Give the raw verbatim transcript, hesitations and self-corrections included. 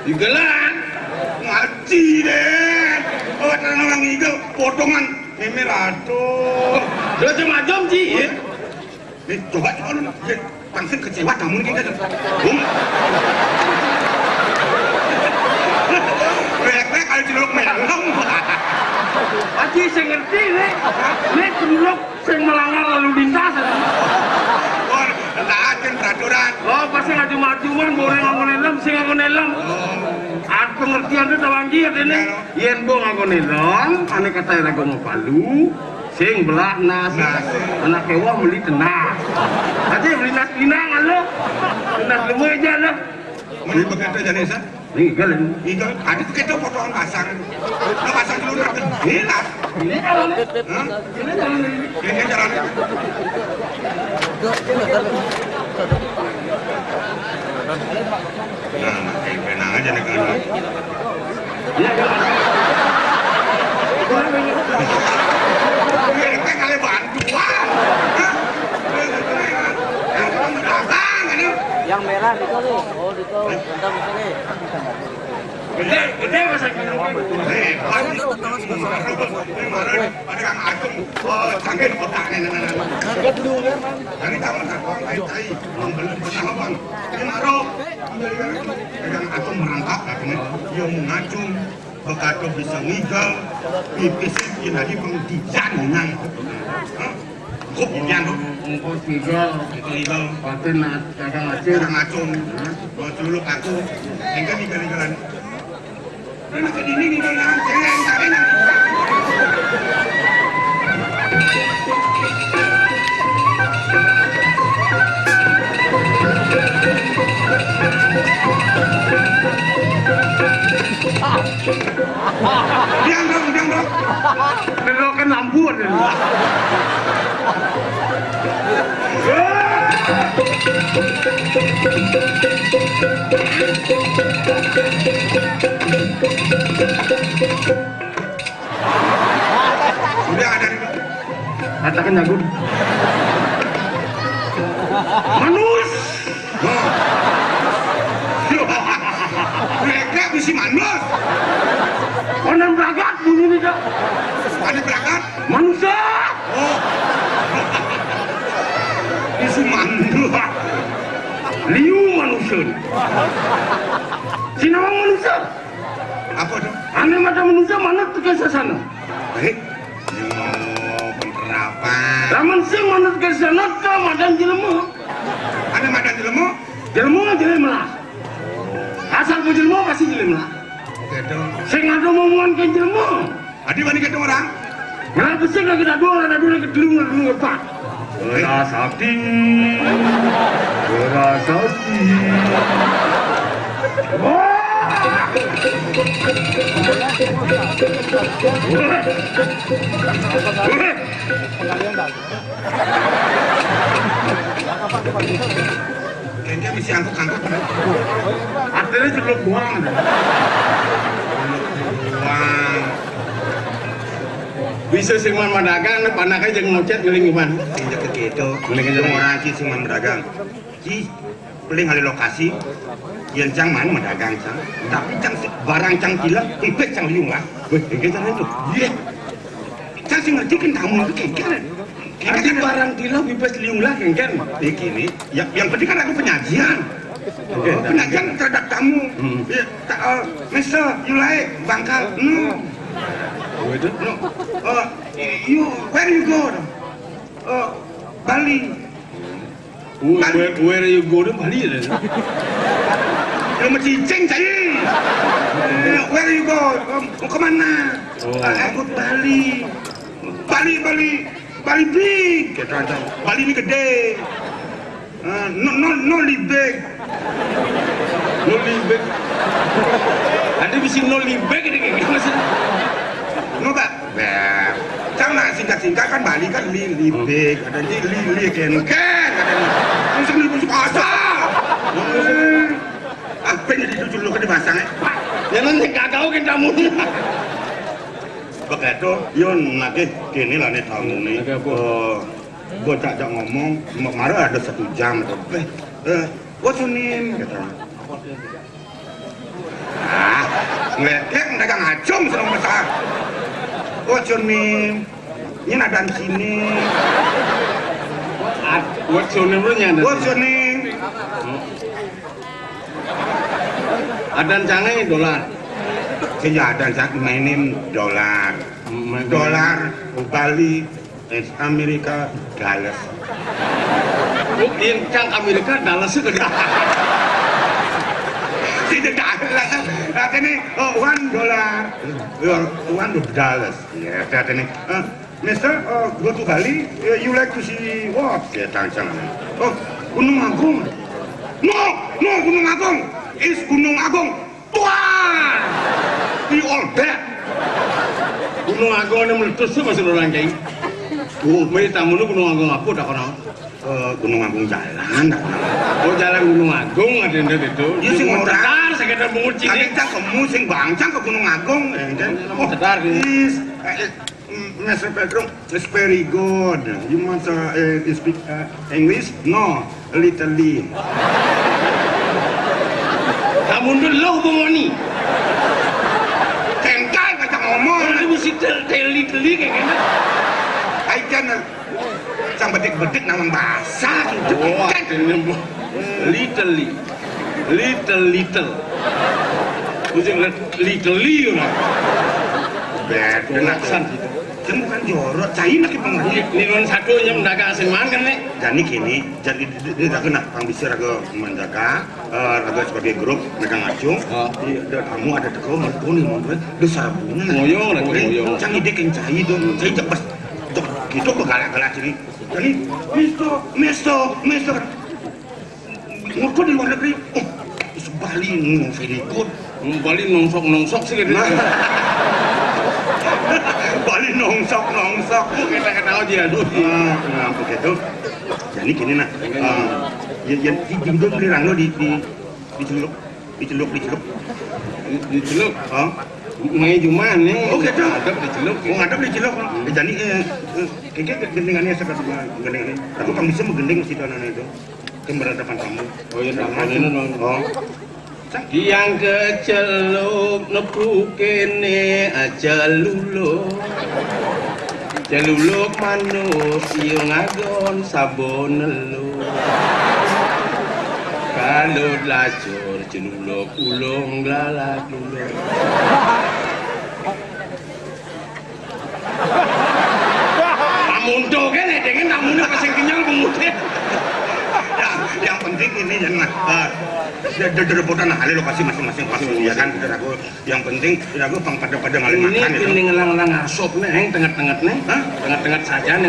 Igelan. Ngaji deh. Awak tenang orang igel, potongan meme ratu. Lo cuma jom ji. Nih, coba, coba lu, nih. Langsung kecewa kamu ini kan. Bung. Rek-rek kalau celuk melem. Aji, saya ngerti, nih. Nih, celuk sing melanggar lalu lintas. Wah, taat kan peraturan. Oh, pasti ngaju-majuan, goreng nganggo helm, sing nganggo helm. Oh. Ada pengertian tuh tawang dia, ini. Iya. Yen bo nganggo helm, ane kata lagu mau palu, sing belah nas. Nas. Anak kewa meli tenas. Aja beli nas pinang lo. Nas lemu aja lo. Meli begitu jadi sa. Nih, galin. Itu ada kita potongan pasang. Lo pasang dulu nak. Hilang. Ini kalau nih. Hah? Ini kalau nih. Ini jalan. Nah, makin penang aja nih kalau. Ini kali bantuan. Hah? Yang merah itu nih. Oh, itu. Bentar, bentar nih. Gede, gede masa gini. Hebat. Kemarin ada Kang Agung, oh, canggih otaknya, nah, nah, nah. Dari taman aku, tai, tai, membeli, beli apa, Bang? Ini Maro. Kang Agung merangkak, katanya, dia mau ngacung, bekato bisa ngigal, pipis, dia tadi pengdijan, nang. Hah? Kok pikiran tuh? Engko tiga. Itu legal. Paten na-, kadang acil. Kadang acung. Hah? Mau celuluk aku. Engke nih kali-kalan. Lu nak ke dinding nih, jangan, jangan, jangan. Diam dong, diam dong. Belokan lampu ada. Udah ada nih. Katakan jago. Manus. Mereka bisi manus. Konon bragat bunyi nih, Kak. Ada bragat? Manusia. Oh. Bisi manus. Liu manusia. Sinawang manusia. Apa tuh? Ane mata manusia mana tuh ke sana? Eh? Yo, penerapan. Lamun sing manut ke sana, ke madan jelema. Ada madan jelema? Jelema jelema lah. Asal mau jelema pasti jelema lah. Oke, dong. Sing ada omongan ke jelema. Adi wani ketemu orang? Nah, besar lagi dah dua, ada dua lagi telu, ada dua empat. Wira Sakti. Wira Sakti. Wah! Kayaknya mesti angkut-angkut. Artinya celuk buang. Celuk buang. Bisa sing man madagang, panaknya jeung ngocet ngeling iman. Injak ke gitu. Mending aja orang sing man madagang. Ci, paling hari lokasi, yang cang man madagang cang. Tapi cang si-, barang cang hilang, pipet cang liung lah. Wih, kayak gitu itu. Iya. Cang sing ngerti kan tamu itu kayak gitu. Arti barang hilang, pipet liung lah, kayak gitu. Begini, ya, yang penting kan aku penyajian. Oke, penyajian terhadap tamu. Hmm. Ya, ta-, eh, Mister, you like bangkal? No. Waduh. No. Eh, you, where you go? Eh, Bali. Where, where, where you go to Bali ya? Lu mau cicing, cai. Eh, where you go? Mau, mau kemana? Oh. Eh, aku Bali. Bali, Bali. Bali big. Kita ada. Bali ini gede. Eh, no, no, no libek. No libek. Ada bisi no libek ini kayak gimana sih? No, Pak. Nah, cang nak singkat-singkat kan Bali kan li, libek. Ada di li, li, ken, ken. Ada di, langsung di, langsung kasar. Apa yang jadi cucu lu ke dipasang, eh? Ya, nanti gak tahu kita mulu. Begitu, Yun, lagi gini lah nih tamu nih. Lagi apa? Eh, Gua cak ngomong, ma-, mara ada satu jam atau, "Eh, eh, what's your name?" Kata. "Eh, eh, Ledek dagang acung sedang besar. What's your name? Ini adan sini. Ad-, what's your name lu nya? What's your name? Adan cangé dolar. Sing adan cangé, my name dolar. Hmm, my name. Dolar Bali. It's America Dallas. Oh, yang cang Amerika Dallas itu. Tidak Dallas. Katanya, oh, one dollar. One dollars. Ya, katanya, eh, Mister, eh, go to Bali, eh, you like to see what? Ya, cang, cang. Oh, Gunung Agung. No, no, Gunung Agung. Is Gunung Agung. Tuan! Di Olbek. Gunung Agung yang meletus tuh masih orang kayak. Oh, mari tamu lu Gunung Agung apa dah kono? Eh, Gunung Agung jalan dah kono. Oh, jalan Gunung Agung ada yang itu. Iya, sing ora. Cedar, sekedar bungut sini. Tapi cang kemu sing bang, cang ke Gunung Agung, ya kan? Oh, cedar, iya. Is, eh, eh, Mister Pedro, it's very good. You want to, uh, speak, uh, English? No, a little lee. Kamu dulu lo bengoni. Kental kata ngomong. Lu mesti tel-, teli-teli kayak gini. I can, uh, sang bedik-bedik nang bahasa gitu. Oh, kan? Little lee. Little, little. Mesti little lee, nah. Beda. Kena san gitu. Kan bukan jorok, cai lagi pengaruh. Ini non satu aja mendagang sing mangan nih. Jadi gini, jadi di, di, di, nah, pang bisa raga menjaga, eh, raga sebagai grup, mereka ngacung. Oh. Di, di, kamu ada teko, mau pun, mau pun, di sarabungan. Ngoyong, raga ngoyong. Cang ide keng cai dong, cai cepat. Tuh, gitu kok galak-galak sini. Jadi, Mister, Mister, Mister. Ngurko di luar negeri, oh, is Bali no very good. Hmm, Bali nongsok-nongsok sih gitu. Nah. Bali nongsok-nongsok. Kita ketawa aja, aduh. Ah, nah, begitu. Jadi gini, nah. Ah, ya, ya, di, di, di, di, di, di, di celuk, di celuk, di celuk. Di, di celuk? Oh. Main cuma nih. Oh, gitu. Ngadep di celuk. Oh, ngadep di celuk. Hmm. Eh, jadi, eh, eh, kayak gendingannya sekat sama gendingannya. Aku kan bisa menggending situ anak itu. Kan berhadapan kamu. Oh, iya, nah, ini, Bang. Oh. Tiang keceluk nepu kene aja luluk. Celuluk manuk iya ngagon sabon nelu. Kalau lacur celuluk ulung lalat luluk. Pamunto kan ya, dengan namanya pasang kenyal pemuda. Ya, yang penting ini jangan, eh, de-, de-, derebutan ahli lokasi masing-masing pasti, ya kan, kita aku, yang penting kita aku pang pada-pada ngalih ini makan itu. Ini ngelang-ngelang asop nih, yang tengah-tengah nih. Hah? Tengah-tengah saja nih.